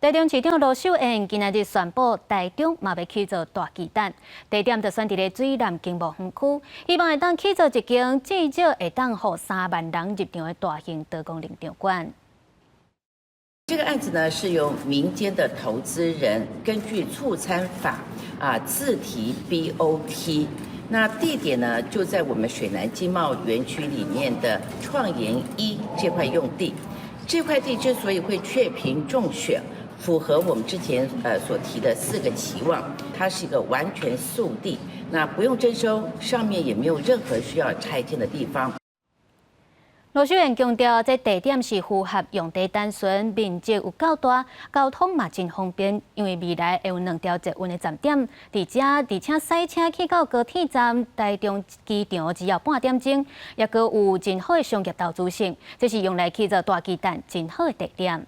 台中市長盧秀燕今仔日宣布，台中嘛欲起造大巨蛋，地點就選佇咧水湳經貿園區，希望會當起造一間至少會當予3萬人入場的大型多功能場館。這個案子呢，是由民間的投資人根據促參法啊自提 BOT，那地點呢就在我們水湳經貿園區裡面的創研一這塊用地。這塊地之所以會雀屏中選，符合我們之前所提的四個期望，它是一個完全素地，那不用徵收，上面也沒有任何需要拆遷的地方。盧秀燕強調，這地點是符合用地單純，面積有夠大，交通嘛真方便。因為未來會有兩條捷運的站點，佇遮，而且駛車去到高鐵站、台中機場只要半點鐘，抑閣有真好的商業投資性，這是用來起造大巨蛋真好的地點。